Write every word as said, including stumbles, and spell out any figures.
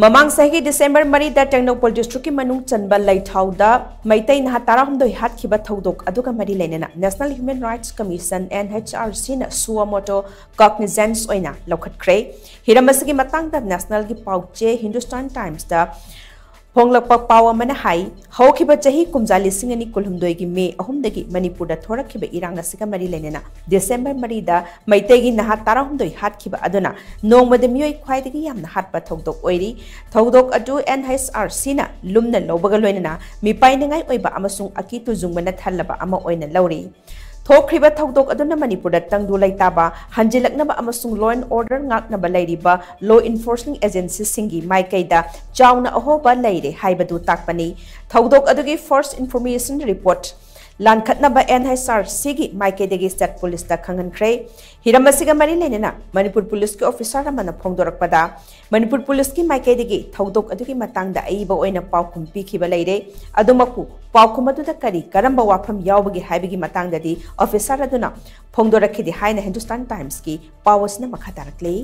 ꯃꯃꯥꯡ ꯆꯍꯤꯒꯤ ꯗꯤꯁꯦꯝꯕꯔ ꯃꯔꯤꯗ ꯇꯦꯡꯅꯧꯄꯜ ꯗꯤꯁꯇ꯭ꯔꯤꯛꯀꯤ ꯃꯅꯨꯡ ꯆꯟꯕ ꯂꯩꯊꯥꯎꯗ ꯃꯩꯇꯩ ꯅꯍꯥ ꯇꯔꯥꯍꯨꯝꯗꯣꯏ ꯍꯥꯠꯈꯤꯕ ꯊꯧꯗꯣꯛ ꯑꯗꯨꯒ ꯃꯔꯤ ꯂꯩꯅꯅ National Human Rights Commission, N H R Cꯅ suo motu cognizance ꯑꯣꯏꯅ ꯂꯧꯈꯠꯈ꯭ꯔꯦ꯫ ꯍꯤꯔꯝ ꯑꯁꯤꯒꯤ ꯃꯇꯥꯡꯗ ꯅꯦꯁꯅꯦꯜꯒꯤ ꯄꯥꯎꯆꯦ ꯍꯤꯟꯗꯨꯁꯇꯥꯟ ꯇꯥꯏꯝꯁꯇ ꯐꯣꯡꯂꯛꯄ ꯄꯥꯎ ꯑꯃꯅ ꯍꯥꯏ, ꯍꯧꯈꯤꯕ ꯆꯍꯤ ꯀꯨꯝꯖꯥ ꯂꯤꯁꯤꯡ ꯑꯅꯤ ꯀꯨꯟꯍꯨꯝꯗꯣꯏꯒꯤ ꯃꯦ ꯑꯍꯨꯝꯗꯒꯤ ꯃꯅꯤꯄꯨꯔꯗ ꯊꯣꯔꯛꯈꯤꯕ ꯏꯔꯥꯡ ꯑꯁꯤꯒ ꯃꯔꯤ ꯂꯩꯅꯅ ꯗꯤꯁꯦꯝꯕꯔ ꯃꯔꯤꯗ ꯃꯩꯇꯩꯒꯤ ꯅꯍꯥ ꯇꯔꯥꯍꯨꯝꯗꯣꯏ ꯍꯥꯠꯈꯤꯕ ꯑꯗꯨꯅ ꯅꯣꯡꯃꯗ ꯃꯤꯑꯣꯏ ꯈ꯭ꯋꯥꯏꯗꯒꯤ ꯌꯥꯝꯅ ꯍꯥꯠꯄ ꯊꯧꯗꯣꯛ ꯑꯣꯏꯔꯤ꯫ ꯊꯧꯗꯣꯛ ꯑꯗꯨ N H R Cꯅ ꯂꯨꯝꯅ ꯂꯧꯕꯒ ꯂꯣꯏꯅꯅ ꯃꯤꯄꯥꯏꯅꯤꯡꯉꯥꯏ ꯑꯣꯏꯕ ꯑꯃꯁꯨꯡ ꯑꯀꯤ ꯇꯨꯖꯨꯡꯕꯅ ꯊꯜꯂꯕ ꯑꯃ ꯑꯣꯏꯅ ꯂꯧꯔꯤ꯫ ꯊꯣꯛꯈ꯭ꯔꯤꯕ ꯊꯧꯗꯣꯛ ꯑꯗꯨꯅ ꯃꯅꯤꯄꯨꯔꯗ ꯇꯪꯗꯨ ꯂꯩꯇꯥꯕ ꯍꯟꯖꯤꯜꯂꯛꯅꯕ ꯑꯃꯁꯨꯡ law and order ꯉꯥꯛꯅꯕ ꯂꯩꯔꯤꯕ law enforcing agencyꯁꯤꯡꯒꯤ ꯃꯥꯏꯀꯩꯗ ꯆꯥꯎꯅ ꯑꯍꯣꯕ ꯂꯩꯔꯦ ꯍꯥꯏꯕꯗꯨ ꯇꯥꯛꯄꯅꯤ꯫ ꯊꯧꯗꯣꯛ ꯑꯗꯨꯒꯤ first information report ꯂꯥꯟꯈꯠꯅꯕ N H R Cꯒꯤ ꯃꯥꯏꯀꯩꯗꯒꯤ state policeꯇ ꯈꯪꯍꯟꯈ꯭ꯔꯦ꯫ ꯍꯤꯔꯝ ꯑꯁꯤꯒ ꯃꯔꯤ ꯂꯩꯅꯅ ꯃꯅꯤꯄꯨꯔ ꯄꯨꯂꯤꯁꯀꯤ officer ꯑꯃꯅ ꯐꯣꯡꯗꯣꯔꯛꯄꯗ, ꯃꯅꯤꯄꯨꯔ ꯄꯨꯂꯤꯁꯀꯤ ꯃꯥꯏꯀꯩꯗꯒꯤ ꯊꯧꯗꯣꯛ ꯑꯗꯨꯒꯤ ꯃꯇꯥꯡꯗ ꯑꯏꯕ ꯑꯣꯏꯅ ꯄꯥꯎꯈꯨꯝ ꯄꯤꯈꯤꯕ ꯂꯩꯔꯦ꯫ ꯑꯗꯨꯃꯛꯄꯨ ꯄꯥꯎꯈꯨꯝ ꯑꯗꯨꯗ ꯀꯔꯤ ꯀꯔꯝꯕ ꯋꯥꯐꯝ ꯌꯥꯎꯕꯒꯦ ꯍꯥꯏꯕꯒꯤ ꯃꯇꯥꯡꯗꯗꯤ officer ꯑꯗꯨꯅ ꯐꯣꯡꯗꯣꯔꯛꯈꯤꯗꯦ ꯍꯥꯏꯅ ꯍꯤꯟꯗꯨꯁꯇꯥꯟ ꯇꯥꯏꯝꯁꯀꯤ ꯄꯥꯎ ꯑꯁꯤꯅ ꯃꯈꯥ ꯇꯥꯔꯛꯂꯤ꯫